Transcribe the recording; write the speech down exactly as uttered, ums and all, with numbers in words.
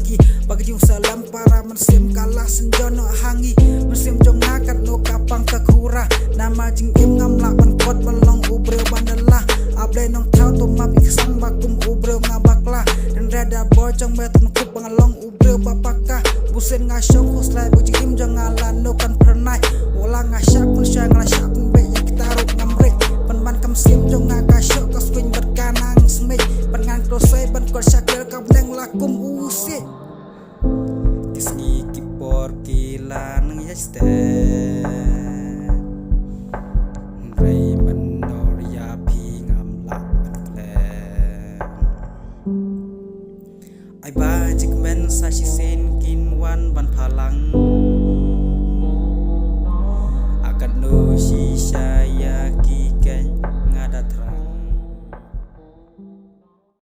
ki. Ba ka jingsalam para mynsiem ka la shen jon noh ha ngi. Mynsiem jong nga katno ka pang ka khura. Namar jingim ngam lah ban kot ban long u briew ban da la. A Blei Nongthaw to map ïa ka sang ba kum u briew nga bakla. Hynrei da bor jong me to nang kup ba nga long u briew ba paka. Bunsien nga shong khuslai ba jingim jong nga la no kan phyrnai. Wala nga shah pynshai nga la shah pynbeit ïa kita ruh ngam rek. Pynban ka mynsiem jong nga ka shoh ka swing bad ka nang smiej. Ban ngan klosai ban kot shakir ka bneng la kum u siej. Ki sngi ki por ki la nang ïaid step. Hynrei mynno ïa phi ngam lah ban klet. Ai ba jingkmen sa shisien kin wan ban phalang.